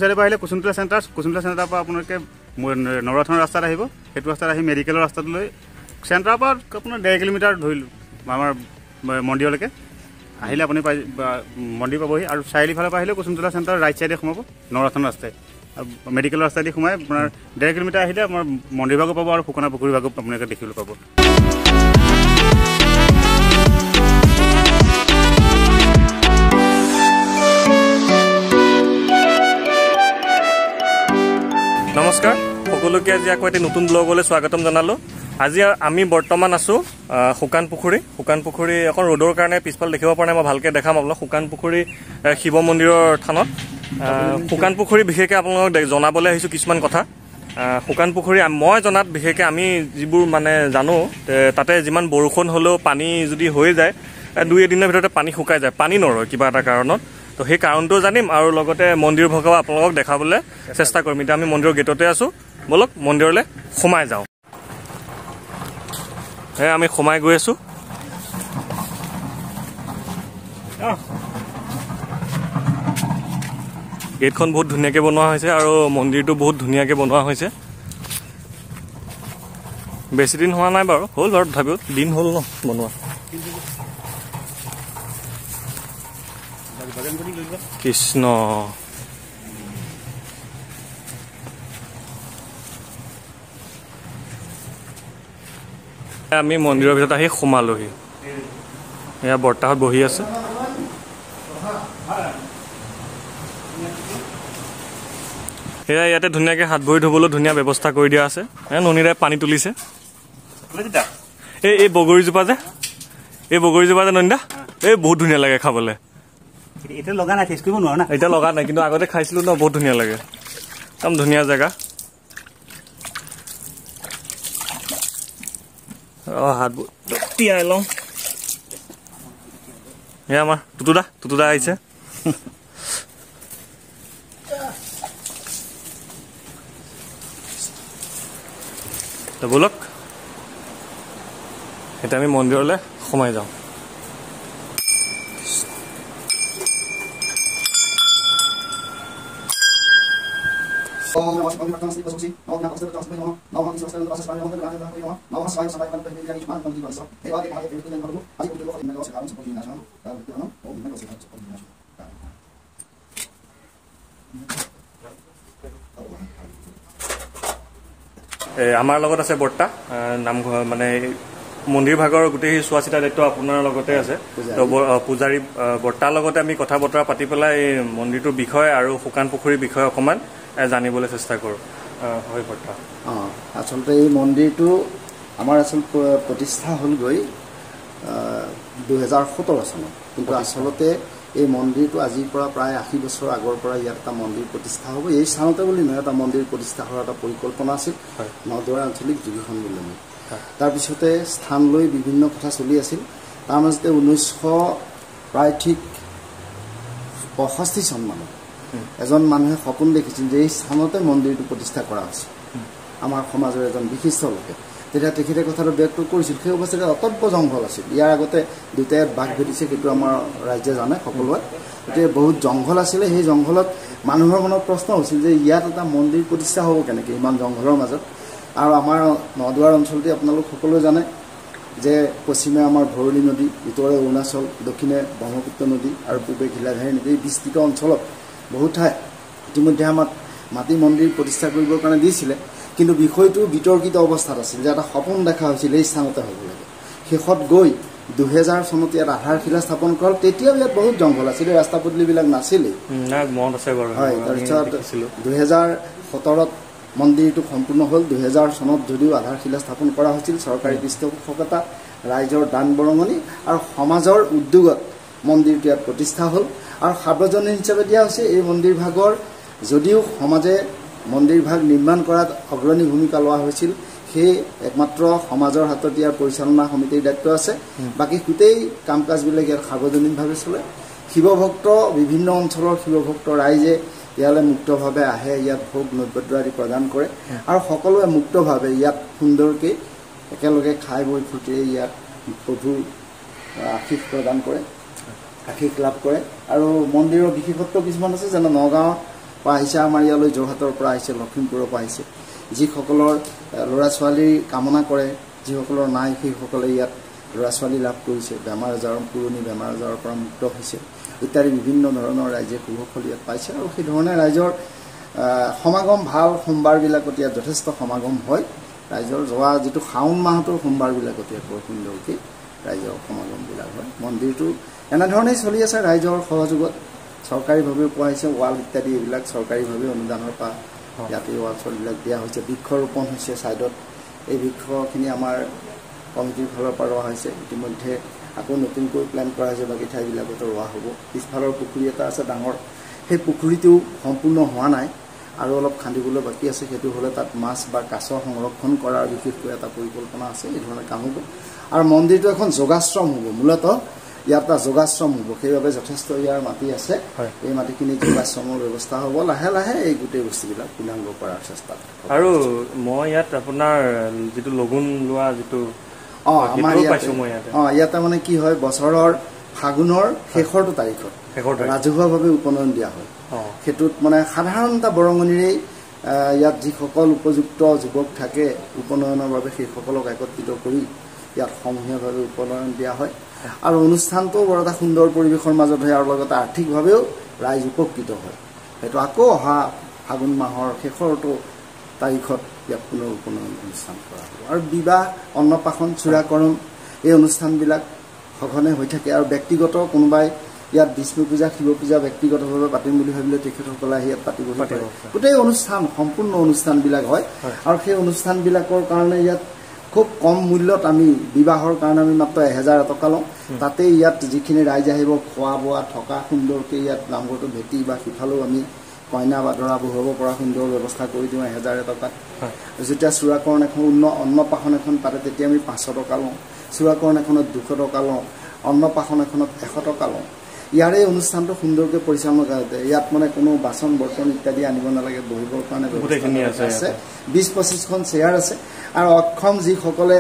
চাইডৰ পৰা আহিলে কুচুমতলা চেণ্টাৰ, কুচুমতলা চেণ্টাৰৰ পৰা আপোনালোকে নৰাথান ৰাস্তাত আহিব। সেইটো ৰাস্তাত আহি মেডিকেলৰ ৰাস্তাটোলৈ চেণ্টাৰৰ পৰা আপোনাৰ 1.5 কিলোমিটাৰ ধৰিলোঁ আমাৰ মন্দিৰলৈকে আহিলে আপুনি পাই মন্দিৰ পাবহি। আৰু চাৰিআলি ফালৰ পৰা আহিলেও কুচুমতলা চেণ্টাৰ ৰাইট চাইডে সোমাব নৰাথান ৰাস্তাই, আৰু মেডিকেলৰ ৰাস্তাইদি সোমাই আপোনাৰ 1.5 কিলোমিটাৰ আহিলে আমাৰ মন্দিৰ ভাগো পাব আৰু শুকানা পুখুৰী ভাগো আপোনালোকে দেখিবলৈ পাব। নমস্কাৰ সকলোকে, আজি আকৌ এটি নতুন ব্লগলৈ স্বাগতম জনালোঁ। আজি আমি বৰ্তমান আছোঁ শুকান পুখুৰী। শুকান পুখুৰী অকণ ৰ'দৰ কাৰণে পিছফালে দেখিব পৰা নাই, মই ভালকৈ দেখাম আপোনালোক। শুকান পুখুৰী শিৱ মন্দিৰৰ থানত। শুকান পুখুৰী বিশেষকৈ আপোনালোকক জনাবলৈ আহিছোঁ কিছুমান কথা। শুকান পুখুৰী মই জনাত বিশেষকৈ আমি যিবোৰ মানে জানো, তাতে যিমান বৰষুণ হ'লেও পানী যদি হৈ যায় 2 এদিনৰ ভিতৰতে পানী শুকাই যায়, পানী নৰয় কিবা এটা কাৰণত। তো সেই কাৰণটোও জানিম আৰু লগতে মন্দিৰ ভগাও আপোনালোকক দেখাবলৈ চেষ্টা কৰিম। এতিয়া আমি মন্দিৰৰ গেটতে আছোঁ, ব'লক মন্দিৰলৈ সোমাই যাওঁ। আমি সোমাই গৈ আছোঁ। গেটখন বহুত ধুনীয়াকৈ বনোৱা হৈছে আৰু মন্দিৰটো বহুত ধুনীয়াকৈ বনোৱা হৈছে। বেছি দিন হোৱা নাই বাৰু, হ'ল বাৰু, তথাপিও দিন হ'ল ন বনোৱা। কৃষ্ণ, আমি মন্দিৰৰ ভিতৰত আহি সোমালোহি। এয়া বৰ্তাহঁত বহি আছে। এয়া ইয়াতে ধুনীয়াকৈ হাত ভৰি ধুবলৈ ধুনীয়া ব্যৱস্থা কৰি দিয়া আছে। ননীদাই পানী তুলিছে। এই বগৰীজোপা যে, এই বগৰীজোপা যে ননীদা, এই বহুত ধুনীয়া লাগে খাবলৈ। এতিয়া লগা নাই, টেষ্ট কৰিব নোৱাৰো না। এতিয়া লগা নাই, কিন্তু আগতে খাইছিলো ন, বহুত ধুনীয়া লাগে। একদম ধুনীয়া জেগা। হাতবোৰ তিয়াই লওঁ। এয়া আমাৰ টুটুদা, টুটুদা আহিছে। ব'লক এতিয়া আমি মন্দিৰলৈ সোমাই যাওঁ। আমাৰ লগত আছে বৰ্তা, নামঘৰ মানে মন্দিৰ ভাগৰ গোটেই চোৱা চিতা দায়িত্ব আপোনাৰ লগতে আছে। পূজাৰী বৰ্তাৰ লগতে আমি কথা বতৰা পাতি পেলাই এই মন্দিৰটোৰ বিষয়ে আৰু শুকান পুখুৰীৰ বিষয়ে অকণমান জানিবলৈ চেষ্টা কৰোঁ। হয় বৰ্তা। আচলতে এই মন্দিৰটো আমাৰ আচলতে প্ৰতিষ্ঠা হ'লগৈ 2017 চনত, কিন্তু আচলতে এই মন্দিৰটো আজিৰ পৰা প্ৰায় 80 বছৰ আগৰ পৰা ইয়াত এটা মন্দিৰ প্ৰতিষ্ঠা হ'ব। এই স্থানতে বুলি নহয়, এটা মন্দিৰ প্ৰতিষ্ঠা হোৱাৰ এটা পৰিকল্পনা আছিল নদুৱাৰ আঞ্চলিক যোগী সন্মিলনী। তাৰপিছতে স্থান লৈ বিভিন্ন কথা চলি আছিল। তাৰ মাজতে 1965 চন মানত এজন মানুহে সপোন দেখিছিল যে এই স্থানতে মন্দিৰটো প্ৰতিষ্ঠা কৰা হৈছে, আমাৰ সমাজৰ এজন বিশিষ্ট লোকে। তেতিয়া তেখেতে কথাটো ব্যক্ত কৰিছিল। সেই অৱস্থাতে অতব্য জংঘল আছিল। ইয়াৰ আগতে দুটাই বাঘ ভেটিছে, সেইটো আমাৰ ৰাজ্যে জানে সকলোৱে। গতিকে বহুত জংঘল আছিলে। সেই জংঘলত মানুহৰ মনত প্ৰশ্ন হৈছিল যে ইয়াত এটা মন্দিৰ প্ৰতিষ্ঠা হ'ব কেনেকৈ ইমান জংঘলৰ মাজত। আৰু আমাৰ নদুৱাৰ অঞ্চলটি আপোনালোক সকলোৱে জানে যে পশ্চিমে আমাৰ ভৰলী নদী, উত্তৰে অৰুণাচল, দক্ষিণে ব্ৰহ্মপুত্ৰ নদী আৰু পূবে ঘিলাধাৰী নদী। এই বিস্তৃত অঞ্চলত বহু ঠাই ইতিমধ্যে আমাক মাটি মন্দিৰ প্ৰতিষ্ঠা কৰিবৰ কাৰণে দিছিলে, কিন্তু বিষয়টো বিতৰ্কিত অৱস্থাত আছিল যে এটা সপোন দেখা হৈছিল এই স্থানতে হ'ব লাগে। শেষত গৈ 2000 চনত ইয়াত আধাৰশিলা স্থাপন কৰা হ'ল। তেতিয়াও ইয়াত বহুত জংঘল আছিলে, ৰাস্তা পদূলিবিলাক নাছিলেই। হয়, তাৰপিছত 2017 মন্দিৰটো সম্পূৰ্ণ হ'ল। 2000 চনত যদিও আধাৰশিলা স্থাপন কৰা হৈছিল, চৰকাৰী পৃষ্ঠপোষকতা, ৰাইজৰ দান বৰঙণি আৰু সমাজৰ উদ্যোগত মন্দিৰটো ইয়াত প্ৰতিষ্ঠা হ'ল আৰু সাৰ্বজনীন হিচাপে দিয়া হৈছে। এই মন্দিৰ ভাগৰ যদিও সমাজে মন্দিৰ ভাগ নিৰ্মাণ কৰাত অগ্ৰণী ভূমিকা লোৱা হৈছিল, সেই একমাত্ৰ সমাজৰ হাতত ইয়াৰ পৰিচালনা সমিতিৰ দায়িত্ব আছে। বাকী গোটেই কাম কাজবিলাক ইয়াত সাৰ্বজনীনভাৱে চলে। শিৱভক্ত, বিভিন্ন অঞ্চলৰ শিৱভক্ত ৰাইজে ইয়ালৈ মুক্তভাৱে আহে, ইয়াত ভোগ নৈবেদ্য আদি প্ৰদান কৰে আৰু সকলোৱে মুক্তভাৱে ইয়াত সুন্দৰকৈ একেলগে খাই বৈ ফূৰ্তিৰে ইয়াত প্ৰভুৰ আশীষ প্ৰদান কৰে, আশীষ লাভ কৰে। আৰু মন্দিৰৰ বিশেষত্ব কিছুমান আছে, যেনে নগাঁৱৰ পৰা আহিছে, আমাৰ ইয়ালৈ যোৰহাটৰ পৰা আহিছে, লখিমপুৰৰ পৰা আহিছে। যিসকলৰ ল'ৰা ছোৱালীৰ কামনা কৰে, যিসকলৰ নাই সেইসকলে ইয়াত ল'ৰা ছোৱালী লাভ কৰিছে, বেমাৰ আজাৰৰ পুৰণি বেমাৰ আজাৰৰ পৰা মুক্ত হৈছে ইত্যাদি বিভিন্ন ধৰণৰ ৰাইজে শুভফল ইয়াত পাইছে। আৰু সেই ধৰণে ৰাইজৰ সমাগম ভাল। সোমবাৰবিলাকত ইয়াত যথেষ্ট সমাগম হয় ৰাইজৰ। যোৱা যিটো শাওণ মাহটোৰ সোমবাৰবিলাকত ইয়াত বৰ সুন্দৰকৈ ৰাইজৰ সমাগমবিলাক হয়। মন্দিৰটো এনেধৰণেই চলি আছে ৰাইজৰ সহযোগত। চৰকাৰীভাৱেও পোৱা হৈছে ৱাল ইত্যাদি, এইবিলাক চৰকাৰীভাৱে অনুদানৰ পৰা ইয়াতে ৱাল চলবিলাক দিয়া হৈছে। বৃক্ষৰোপণ হৈছে ছাইডত, এই বৃক্ষখিনি আমাৰ কমিটিৰ ফালৰ পৰা ৰোৱা হৈছে। ইতিমধ্যে আকৌ নতুনকৈ প্লেন কৰা হৈছে, বাকী ঠাইবিলাকতো ৰোৱা হ'ব। পিছফালৰ পুখুৰী এটা আছে ডাঙৰ, সেই পুখুৰীটোও সম্পূৰ্ণ হোৱা নাই আৰু অলপ খান্দিবলৈ বাকী আছে। সেইটো হ'লে তাত মাছ বা কাছ সংৰক্ষণ কৰাৰ বিশেষকৈ এটা পৰিকল্পনা আছে, এই ধৰণে কাম হ'ব। আৰু মন্দিৰটো এখন যোগাশ্ৰম হ'ব, মূলতঃ ইয়াত এটা যোগাশ্ৰম হ'ব, সেইবাবে যথেষ্ট ইয়াৰ মাটি আছে। এই মাটিখিনি যোগাশ্ৰমৰ ব্যৱস্থা হ'ব। লাহে লাহে এই গোটেই বস্তুবিলাক পূৰ্ণাংগ কৰাৰ চেষ্টা। আৰু মই ইয়াত আপোনাৰ যিটো লগুণ লোৱা যিটো আমাৰ ইয়াতে মানে কি হয়, বছৰৰ ফাগুনৰ শেষৰটো তাৰিখত ৰাজহুৱাভাৱে উপনয়ন দিয়া হয়। সেইটোত মানে সাধাৰণ এটা বৰঙণিৰেই ইয়াত যিসকল উপযুক্ত যুৱক থাকে উপনয়নৰ বাবে, সেইসকলক একত্ৰিত কৰি ইয়াত সমূহীয়াভাৱে উপনয়ন দিয়া হয়। আৰু অনুষ্ঠানটোও বৰ এটা সুন্দৰ পৰিৱেশৰ মাজত হয় আৰু লগতে আৰ্থিকভাৱেও ৰাইজ উপকৃত হয়। সেইটো আকৌ অহা ফাগুন মাহৰ শেষৰটো তাৰিখত ইয়াত পুনৰ উপনয়ন অনুষ্ঠান কৰা হ'ব। আৰু বিবাহ, অন্নপ্ৰাশন, চূড়াকৰণ এই অনুষ্ঠানবিলাক সঘনে হৈ থাকে। আৰু ব্যক্তিগত কোনোবাই ইয়াত বিষ্ণু পূজা, শিৱ পূজা ব্যক্তিগতভাৱে পাতিম বুলি ভাবিলে তেখেতসকলে আহি ইয়াত পাতিব পাৰে। গোটেই অনুষ্ঠান, সম্পূৰ্ণ অনুষ্ঠানবিলাক হয়। আৰু সেই অনুষ্ঠানবিলাকৰ কাৰণে ইয়াত খুব কম মূল্যত আমি বিবাহৰ কাৰণে আমি মাত্ৰ 1000 টকা লওঁ। তাতেই ইয়াত যিখিনি ৰাইজ আহিব, খোৱা বোৱা থকা সুন্দৰকৈ ইয়াত নামঘৰটো ভেটি বা সিফালেও আমি কইনা বা দৰা বহুৱাব পৰা সুন্দৰ ব্যৱস্থা কৰি দিওঁ 1000 টকাত। যেতিয়া চূড়াকৰণ এখন, অন্নপ্ৰাশন এখন পাতে তেতিয়া আমি 500 টকা লওঁ, চূড়াকৰণ এখনত 200 টকা লওঁ, অন্নপ্ৰাশন এখনত 100 টকা লওঁ। ইয়াৰে অনুষ্ঠানটো সুন্দৰকৈ পৰিচালনা কৰা যায়। ইয়াত মানে কোনো বাচন বৰ্তন ইত্যাদি আনিব নালাগে, বহিবৰ কাৰণে ব্যৱস্থা আছে। 20-25খন চেয়াৰ আছে। আৰু অক্ষম যিসকলে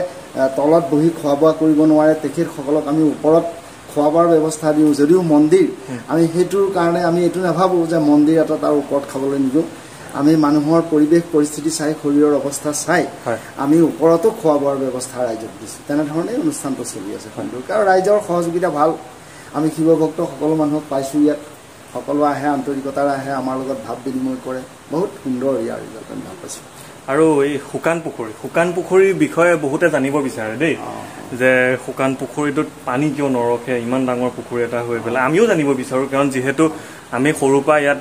তলত বহি খোৱা বোৱা কৰিব নোৱাৰে তেখেতসকলক আমি ওপৰত খোৱা বোৱাৰ ব্যৱস্থা দিওঁ। যদিও মন্দিৰ, আমি সেইটোৰ কাৰণে আমি এইটো নাভাবোঁ যে মন্দিৰ এটা তাৰ ওপৰত খাবলৈ নিদিওঁ। আমি মানুহৰ পৰিৱেশ পৰিস্থিতি চাই, শৰীৰৰ অৱস্থা চাই আমি ওপৰতো খোৱা বোৱাৰ ব্যৱস্থা ৰাইজক দিছোঁ। তেনেধৰণেই অনুষ্ঠানটো চলি আছে সুন্দৰকৈ। আৰু ৰাইজৰ সহযোগিতা ভাল। আমি শিৱভক্ত সকলো মানুহক পাইছোঁ ইয়াত, সকলো আহে, আন্তৰিকতাৰে আহে, আমাৰ লগত ভাৱ বিনিময় কৰে। বহুত সুন্দৰ ইয়াৰ ৰিজাল্ট আমি ভাল পাইছোঁ। আৰু এই শুকান পুখুৰী, শুকান পুখুৰীৰ বিষয়ে বহুতে জানিব বিচাৰে দেই, যে শুকান পুখুৰীটোত পানী কিয় নৰখে, ইমান ডাঙৰ পুখুৰী এটা হৈ পেলাই। আমিও জানিব বিচাৰোঁ, কাৰণ যিহেতু আমি সৰুৰ পৰা ইয়াত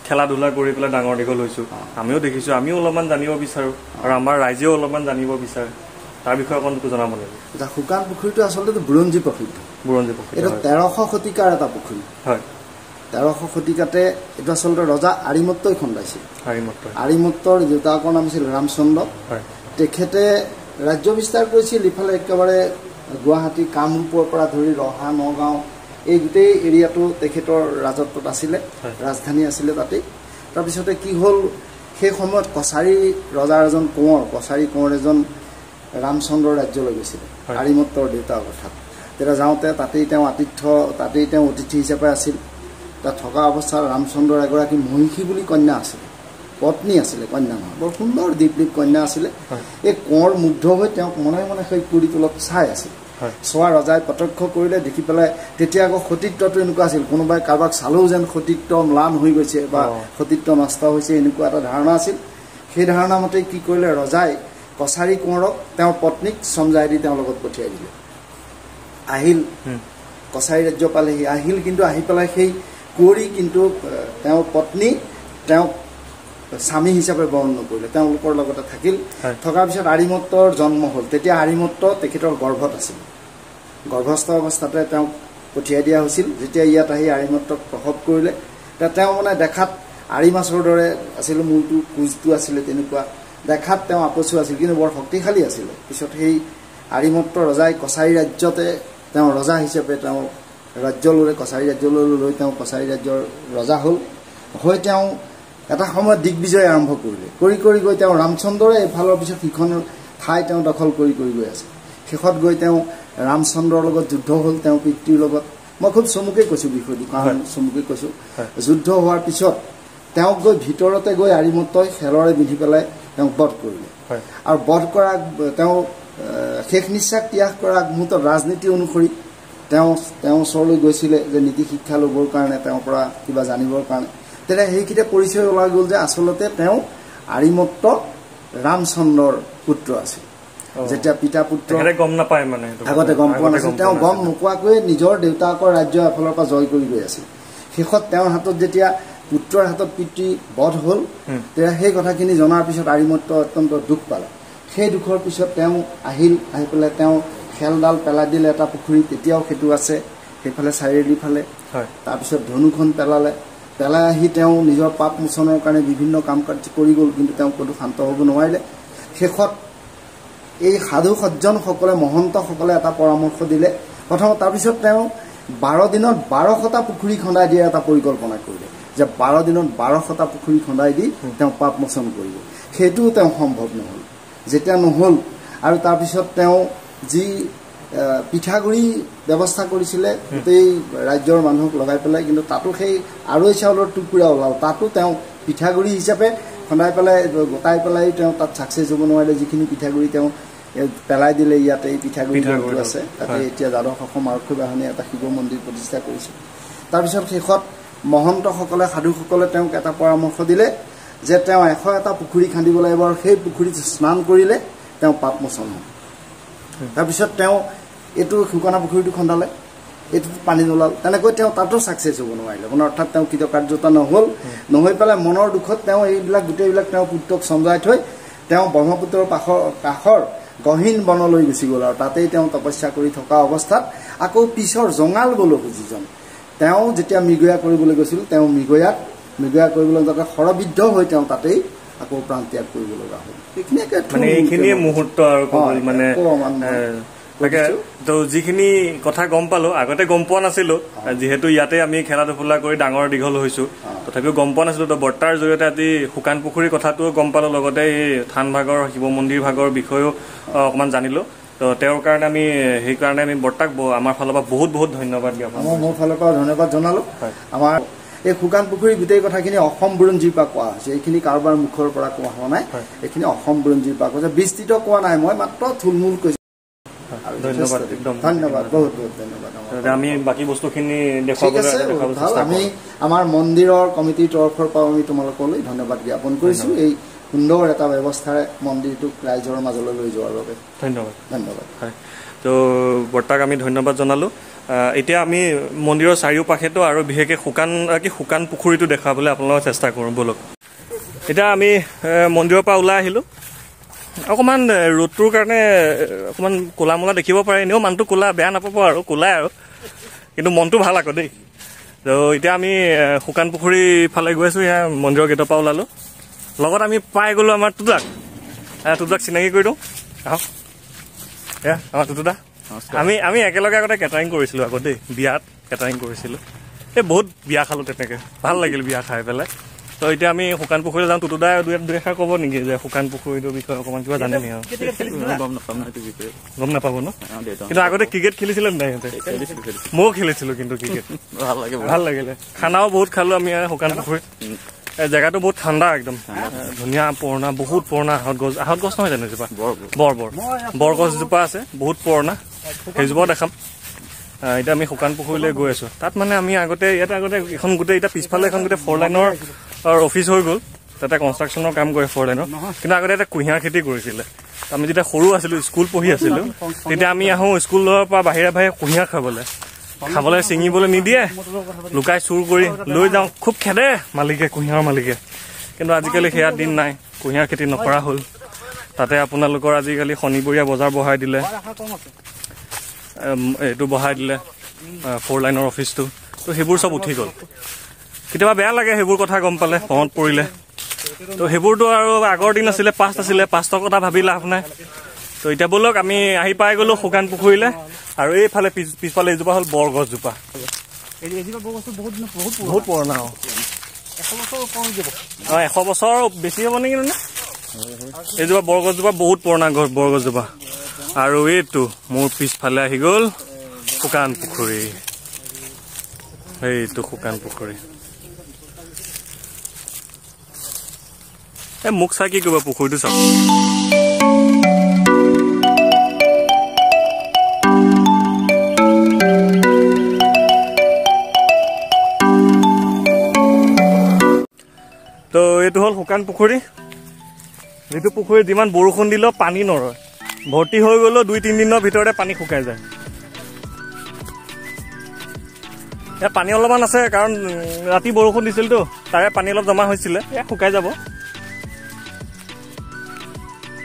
খেলা ধূলা কৰি পেলাই ডাঙৰ দীঘল হৈছোঁ, আমিও দেখিছোঁ, আমিও অলপমান জানিব বিচাৰোঁ আৰু আমাৰ ৰাইজেও অলপমান জানিব বিচাৰে। তাৰ বিষয়ে অকণ জনাব লাগিব। এতিয়া শুকান পুখুৰীটো আচলতে বুৰঞ্জী প্ৰসিদ্ধ। বুৰঞ্জী প্ৰসিদ্ধ। এইটো 1300 শতিকাৰ এটা পুখুৰী হয়। 1300 শতিকাতে এইটো আচলতে ৰজা আৰিমত্তই খন্দাইছিল। আৰিমত্তৰ দেউতাকৰ নাম আছিল ৰামচন্দ্ৰ। তেখেতে ৰাজ্য বিস্তাৰ কৰিছিল ইফালে একেবাৰে গুৱাহাটী, কামৰূপৰ পৰা ধৰি ৰহা, নগাঁও এই গোটেই এৰিয়াটো তেখেতৰ ৰাজত্বত আছিলে, ৰাজধানী আছিলে তাতেই। তাৰপিছতে কি হ'ল, সেই সময়ত কছাৰী ৰজাৰ এজন কোঁৱৰ, কছাৰী কোঁৱৰ এজন ৰামচন্দ্ৰৰ ৰাজ্যলৈ গৈছিলে, আৰিমত্তৰ দেউতাৰ অৰ্থাৎ। তেতিয়া যাওঁতে তাতেই তেওঁ আতিথ্য, তাতেই তেওঁ অতিথি হিচাপে আছিল। তাত থকা অৱস্থাত ৰামচন্দ্ৰৰ এগৰাকী মহিষী বুলি কন্যা আছিলে, পত্নী আছিলে, কন্যা নহয়, বৰ সুন্দৰ দীপলীপ কন্যা আছিলে। এই কোঁৱৰ মুগ্ধ হৈ তেওঁক মনে মনে সেই কুৰি তলত চাই আছিল। চোৱা ৰজাই প্ৰত্যক্ষ কৰিলে, দেখি পেলাই তেতিয়া আকৌ সতীত্বটো এনেকুৱা আছিল, কোনোবাই কাৰোবাক চালেও যেন সতীত্ব ম্লান হৈ গৈছে বা সতীত্ব নষ্ট হৈছে, এনেকুৱা এটা ধাৰণা আছিল। সেই ধাৰণা মতে কি কৰিলে ৰজাই কছাৰী কোঁৱৰক তেওঁৰ পত্নীক চমজাই দি তেওঁৰ লগত পঠিয়াই দিলে। আহিল, কছাৰী ৰাজ্য পালেহি, আহিল, কিন্তু আহি পেলাই সেই কুঁৱৰী কিন্তু তেওঁৰ পত্নী তেওঁক স্বামী হিচাপে বৰণ নকৰিলে, তেওঁলোকৰ লগতে থাকিল। থকাৰ পিছত আৰিমত্তৰ জন্ম হ'ল। তেতিয়া আৰিমত্ত তেখেতৰ গৰ্ভত আছিল, গৰ্ভস্থ অৱস্থাতে তেওঁক পঠিয়াই দিয়া হৈছিল। যেতিয়া ইয়াত আহি আৰিমত্তক প্ৰসৱ কৰিলে, তেওঁ মানে দেখাত আৰি মাছৰ দৰে আছিল, মূৰটো কোজটো আছিলে তেনেকুৱা, দেখাত তেওঁ আপচু আছিল, কিন্তু বৰ শক্তিশালী আছিলে। পিছত সেই আৰিমত্ত ৰজাই কছাৰী ৰাজ্যতে তেওঁ ৰজা হিচাপে তেওঁ ৰাজ্যলৈ, কছাৰী ৰাজ্যলৈ লৈ তেওঁ কছাৰী ৰাজ্যৰ ৰজা হ'ল। হৈ তেওঁ এটা সময়ত দিগ্বিজয় আৰম্ভ কৰিলে। কৰি কৰি গৈ তেওঁ ৰামচন্দ্ৰৰে এফালৰ পিছত সিখন ঠাই তেওঁ দখল কৰি কৰি গৈ আছে। শেষত গৈ তেওঁ ৰামচন্দ্ৰৰ লগত যুদ্ধ হ'ল, তেওঁ পিতৃৰ লগত। মই খুব চমুকে কৈছোঁ বিষয়টো, কাৰণ চমুকে কৈছোঁ। যুদ্ধ হোৱাৰ পিছত তেওঁক গৈ ভিতৰতে গৈ আৰিমত্তই খেলৰে বিন্ধি পেলাই তেওঁক বধ কৰিলে। আৰু বধ কৰা তেওঁ শেষ নিশ্বাস ত্যাগ কৰা মুহূৰ্তত ৰাজনীতি অনুসৰি তেওঁ তেওঁৰ ওচৰলৈ গৈছিলে যে নীতি শিক্ষা ল'বৰ কাৰণে, তেওঁৰ পৰা কিবা জানিবৰ কাৰণে। তেতিয়া সেইকেইটা পৰিচয় ওলাই গ'ল যে আচলতে তেওঁ আৰিমত্ত ৰামচন্দ্ৰৰ পুত্ৰ আছিল। যেতিয়া পিতা পুত্ৰ গম নাপায়, মানে আগতে গম পোৱা নাছিল, তেওঁ গম নোপোৱাকৈয়ে নিজৰ দেউতাকৰ ৰাজ্য এফালৰ পৰা জয় কৰি গৈ আছিল। শেষত তেওঁৰ হাতত যেতিয়া পুত্ৰৰ হাতত পিতৃ বধ হ'ল, তেতিয়া সেই কথাখিনি জনাৰ পিছত আৰিমত্ত অত্যন্ত দুখ পালে। সেই দুখৰ পিছত তেওঁ আহিল, আহি পেলাই তেওঁ খেলডাল পেলাই দিলে এটা পুখুৰীত, তেতিয়াও সেইটো আছে সেইফালে চাৰিআলিৰ ফালে। তাৰপিছত ধনুখন পেলালে, পেলাই আহি তেওঁ নিজৰ পাপ মোচনৰ কাৰণে বিভিন্ন কাম কাজ কৰি গ'ল, কিন্তু তেওঁ ক'তো শান্ত হ'ব নোৱাৰিলে। শেষত এই সাধু সজ্জনসকলে, মহন্তসকলে এটা পৰামৰ্শ দিলে প্ৰথমত। তাৰপিছত তেওঁ 12 দিনত 1200টা পুখুৰী খন্দাই দিয়াৰ এটা পৰিকল্পনা কৰিলে যে 12 দিনত 1200টা পুখুৰী খন্দাই দি তেওঁ পাপ মোচন কৰিব। সেইটোও তেওঁ সম্ভৱ নহ'ল। যেতিয়া নহ'ল আৰু তাৰপিছত তেওঁ যি পিঠাগুড়ি ব্যৱস্থা কৰিছিলে গোটেই ৰাজ্যৰ মানুহক লগাই পেলাই, কিন্তু তাতো সেই আৰৈ চাউলৰ টুকুৰা ওলাল, তাতো তেওঁ পিঠাগুড়ি হিচাপে খন্দাই পেলাই গোটাই পেলাই তেওঁ তাত ছাকচেছ হ'ব নোৱাৰিলে। যিখিনি পিঠাগুড়ি তেওঁ পেলাই দিলে ইয়াতে এই পিঠাগুড়ি আছে, তাতে এতিয়া যাদৱ অসম আৰক্ষী বাহিনীয়ে এটা শিৱ মন্দিৰ প্ৰতিষ্ঠা কৰিছে। তাৰপিছত শেষত মহন্তসকলে, সাধুসকলে তেওঁক এটা পৰামৰ্শ দিলে যে তেওঁ 101টা পুখুৰী খান্দিব লাগিব আৰু সেই পুখুৰীত স্নান কৰিলে তেওঁ পাপ মোচন হ'ব। তাৰপিছত তেওঁ এইটো শুকানা পুখুৰীটো খন্দালে, এইটোত পানী নোলাল, তেনেকৈ তেওঁ তাতো ছাকচেছ হ'ব নোৱাৰিলে, মানে অৰ্থাৎ তেওঁ কৃতকাৰ্যতা নহ'ল। নহৈ পেলাই মনৰ দুখত তেওঁ এইবিলাক গোটেইবিলাক তেওঁ পুত্ৰক চমজাই থৈ তেওঁ ব্ৰহ্মপুত্ৰৰ কাষৰ গহীন বনলৈ গুচি গ'ল আৰু তাতেই তেওঁ তপস্যা কৰি থকা অৱস্থাত আকৌ পিছৰ জঙাল গলহু যিজন, তেওঁ যেতিয়া মৃগয়া কৰিবলৈ গৈছিল, তেওঁ মৃগয়া কৰিবলৈ যাতে শৰবিদ্ধ হৈ তেওঁ তাতেই আকৌ প্ৰাণ ত্যাগ কৰিব লগা হ'ল। এইখিনিয়ে মুহূৰ্ত আৰু মানে তো যিখিনি কথা গম পালো, আগতে গম পোৱা নাছিলো, যিহেতু ইয়াতে আমি খেলা ধূলা কৰি ডাঙৰ দীঘল হৈছো, তথাপিও গম পোৱা নাছিলো। তো বৰ্তাৰ জৰিয়তে আজি শুকান পুখুৰীৰ কথাটোও গম পালো, লগতে এই থান ভাগৰ শিৱ মন্দিৰ ভাগৰ বিষয়েও অকণমান জানিলো। তো তেওঁৰ কাৰণে আমি সেইকাৰণে আমি বৰ্তাক আমাৰ ফালৰ পৰা বহুত বহুত ধন্যবাদ জ্ঞাপন কৰোঁ। মোৰ ফালৰ পৰা ধন্যবাদ জনালো। আমাৰ এই শুকান পুখুৰী গোটেই কথাখিনি অসম বুৰঞ্জীৰ পৰা কোৱা হৈছে, এইখিনি কাৰোবাৰ মুখৰ পৰা কোৱা হোৱা নাই, এইখিনি অসম বুৰঞ্জীৰ পৰা কোৱা হৈছে, বিস্তৃত কোৱা নাই, মই মাত্ৰ থুলমূল কৈছো। ধন্যবাদ, একদম ধন্যবাদ, বহুত বহুত ধন্যবাদ। আমি বাকী বস্তুখিনি দেখুৱাবলৈ আমি আমাৰ মন্দিৰৰ কমিটিৰ তৰফৰ পৰা আমি তোমালোকলৈ ধন্যবাদ জ্ঞাপন কৰিছো এই সুন্দৰ এটা ব্যৱস্থাৰে মন্দিৰটোক ৰাইজৰ মাজলৈ লৈ যোৱাৰ বাবে। ধন্যবাদ, ধন্যবাদ। হয়, তো বৰ্তাক আমি ধন্যবাদ জনালো। এতিয়া আমি মন্দিৰৰ চাৰিওপাশেতো আৰু বিশেষকৈ শুকান পুখুৰীটো দেখুৱাবলৈ আপোনালোকক চেষ্টা কৰোঁ, ব'লক। এতিয়া আমি মন্দিৰৰ পৰা ওলাই আহিলোঁ। অকণমান ৰ'দটোৰ কাৰণে অকণমান ক'লা মোলা দেখিব পাৰে, এনেও মানুহটো ক'লা, বেয়া নাপাব আৰু, ক'লাই আৰু, কিন্তু মনটো ভাল আকৌ দেই। তো এতিয়া আমি শুকান পুখুৰীৰ ফালে গৈ আছোঁ। এয়া মন্দিৰৰ গেটৰ পৰা ওলালোঁ, লগত আমি পাই গ'লোঁ আমাৰ টুটুদাক। টুটুদাক চিনাকি কৰি দিওঁ, আহক। এয়া আমাৰ টুটুদা। আমি একেলগে আগতে কেটাৰিং কৰিছিলোঁ আকৌ দেই, বিয়াত কেটাৰিং কৰিছিলোঁ। এই বহুত বিয়া খালোঁ তেনেকৈ, ভাল লাগিল বিয়া খাই পেলাই। তো এতিয়া আমি শুকান পুখুৰীলৈ যাওঁ। টুটুদাই দুই এষাৰ ক'ব নেকি যে শুকান পুখুৰীটোৰ বিষয়ে অকণমান কিবা জানে নেকি? গম নাপাব ন? কিন্তু আগতে ক্ৰিকেট খেলিছিলে নাই সিহঁতে? ময়ো খেলিছিলোঁ কিন্তু ক্ৰিকেট, ভাল লাগিলে। খানাও বহুত খালোঁ আমি শুকান পুখুৰীত। জেগাটো বহুত ঠাণ্ডা, একদম ধুনীয়া, পুৰণা, বহুত পুৰণা আহঁত গছ, আহঁত গছ নহয় জানো এজোপা, বৰ বৰ বৰগছজোপা আছে, বহুত পুৰণা, সেইজোপাও দেখাম। এতিয়া আমি শুকান পুখুৰীলৈ গৈ আছোঁ। তাত মানে আমি আগতে ইয়াতে আগতে এখন গোটেই এতিয়া পিছফালে এখন গোটেই ফ'ৰ লাইনৰ অফিচ হৈ গ'ল, তাতে কনষ্ট্ৰাকশ্যনৰ কাম কৰে ফ'ৰ লাইনৰ। কিন্তু আগতে এটা কুঁহিয়াৰ খেতি কৰিছিলে। আমি যেতিয়া সৰু আছিলোঁ, স্কুল পঢ়ি আছিলোঁ, তেতিয়া আমি আহোঁ স্কুলৰ পৰা বাহিৰে বাহিৰে কুঁহিয়াৰ খাবলৈ ছিঙিবলৈ নিদিয়ে, লুকাই চুৰ কৰি লৈ যাওঁ, খুব খেদে মালিকে, কুঁহিয়াৰৰ মালিকে। কিন্তু আজিকালি সেয়া দিন নাই, কুঁহিয়াৰ খেতি নকৰা হ'ল। তাতে আপোনালোকৰ আজিকালি শনিবৰীয়া বজাৰ বঢ়াই দিলে, এইটো বঢ়াই দিলে ফ'ৰ লাইনৰ অফিচটো, তো সেইবোৰ চব উঠি গ'ল। কেতিয়াবা বেয়া লাগে সেইবোৰ কথা গম পালে, মনত পৰিলে। তো সেইবোৰতো আৰু আগৰ দিন আছিলে, পাষ্ট আছিলে, পাষ্টৰ কথা ভাবি লাভ নাই। তো এতিয়া ব'লক আমি আহি পাই গ'লোঁ শুকান পুখুৰীলৈ। আৰু এইফালে পিছফালে এইজোপা হ'ল বৰগছজোপা, বহুত পুৰণা। অঁ, 100 বছৰ বেছি হ'ব নেকি? এইজোপা বৰগছজোপা বহুত পুৰণা গছ, বৰগছজোপা। আৰু এইটো মোৰ পিছফালে আহি গ'ল শুকান পুখুৰী, এইটো শুকান পুখুৰী। এই মোক চাই কি কৰিব, পুখুৰীটো চাওক। তো এইটো হ'ল শুকান পুখুৰী, যিটো পুখুৰীত যিমান বৰষুণ দিলেও পানী নৰয়, ভৰ্তি হৈ গ'লেও 2-3 দিনৰ ভিতৰতে পানী শুকাই যায়। ইয়াত পানী অলপমান আছে, কাৰণ ৰাতি বৰষুণ দিছিলতো, তাৰে পানী অলপ জমা হৈছিলে, এয়া শুকাই যাব।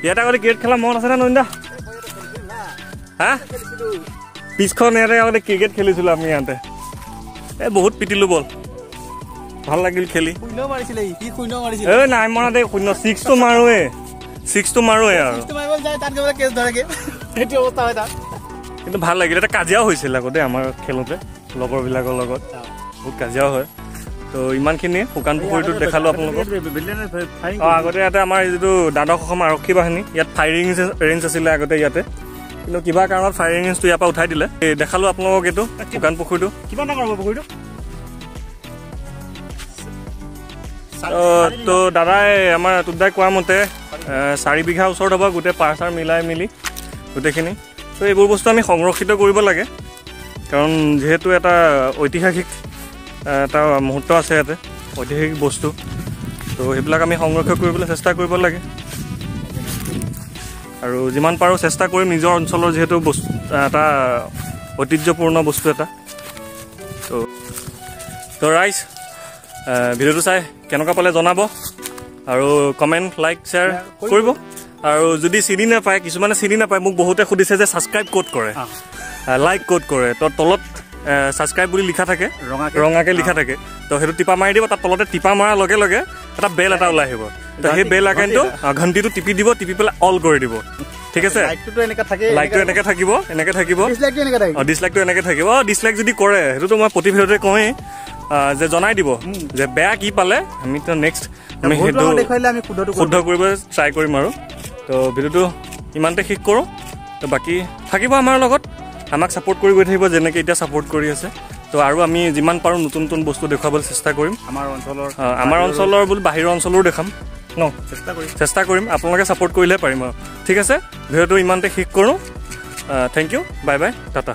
ইয়াতে আগতে ক্ৰিকেট খেলা মন আছেনে নন্দা? হা, পিছখন ইয়াতে আগতে ক্ৰিকেট খেলিছিলোঁ আমি ইয়াতে, এই বহুত পিটিলোঁ বল, ভাল লাগিল খেলি। এই নাই মৰা দেই, শূন্য ছিক্সটো মাৰোৱে, ছিক্সটো মাৰোৱে আৰু, কিন্তু ভাল লাগিল। এটা কাজিয়াও হৈছিল আগতে আমাৰ খেলোঁতে লগৰবিলাকৰ লগত, বহুত কাজিয়াও হয়। তো ইমানখিনি শুকান পুখুৰীটোত দেখালোঁ আপোনালোকক। অঁ, আগতে ইয়াতে আমাৰ যিটো দ্বাদশ অসম আৰক্ষী বাহিনী, ইয়াত ফায়াৰিং ৰেঞ্জ আছিলে আগতে ইয়াতে, কিন্তু কিবা কাৰণত ফায়াৰিং ৰেঞ্জটো ইয়াৰ পৰা উঠাই দিলে। এই দেখালোঁ আপোনালোকক এইটো শুকান পুখুৰীটো। কিমান ডাঙৰ হ'ব পুখুৰীটো? তো দাদাই আমাৰ টুটদাই কোৱা মতে 4 বিঘা ওচৰত হ'ব গোটেই পাৰ চাৰ মিলাই মিলি গোটেইখিনি। তো এইবোৰ বস্তু আমি সংৰক্ষিত কৰিব লাগে, কাৰণ যিহেতু এটা ঐতিহাসিক এটা মুহূৰ্ত আছে ইয়াতে, ঐতিহাসিক বস্তু, তো সেইবিলাক আমি সংৰক্ষণ কৰিবলৈ চেষ্টা কৰিব লাগে। আৰু যিমান পাৰোঁ চেষ্টা কৰিম নিজৰ অঞ্চলৰ যিহেতু বস্তু এটা ঐতিহ্যপূৰ্ণ বস্তু এটা। তো ৰাইজ, ভিডিঅ'টো চাই কেনেকুৱা পালে জনাব, আৰু কমেণ্ট লাইক শ্বেয়াৰ কৰিব। আৰু যদি চিনি নাপায়, কিছুমানে চিনি নাপায়, মোক বহুতে সুধিছে যে ছাবস্ক্ৰাইব ক'ত কৰে, লাইক ক'ত কৰে, তো তলত ছাবস্ক্ৰাইব বুলি লিখা থাকে, ৰঙাকে লিখা থাকে, তো সেইটো টিপা মাৰি দিব। তাত তলতে টিপা মৰাৰ লগে লগে এটা বেল এটা ওলাই আহিব, তো সেই বেল আইকনটো ঘণ্টিটো টিপি দিব, টিপি পেলাই অল কৰি দিব, ঠিক আছে? লাইকটো এনেকে থাকিব, এনেকে থাকিব, ডিছলাইকটো এনেকে থাকিব। ডিছলাইক যদি কৰে, সেইটোতো মই প্ৰতি ভিডিঅ'তে কওঁৱেই যে জনাই দিব যে বেয়া কি পালে, আমি তো নেক্সট আমি সেইটো শুদ্ধ কৰিব ট্ৰাই কৰিম। আৰু তো ভিডিঅ'টো ইমানতে শেষ কৰোঁ। তো বাকী থাকিব আমাৰ লগত, আমাক ছাপোৰ্ট কৰি গৈ থাকিব যেনেকৈ এতিয়া ছাপোৰ্ট কৰি আছে। তো আৰু আমি যিমান পাৰোঁ নতুন নতুন বস্তু দেখুৱাবলৈ চেষ্টা কৰিম, আমাৰ অঞ্চলৰ বুলি বাহিৰৰ অঞ্চলৰো দেখাম ন, চেষ্টা কৰিম। আপোনালোকে ছাপোৰ্ট কৰিলেহে পাৰিম আৰু। ঠিক আছে, ভিডিঅ'টো ইমানতে শেষ কৰোঁ। Thank you, bye bye, tata.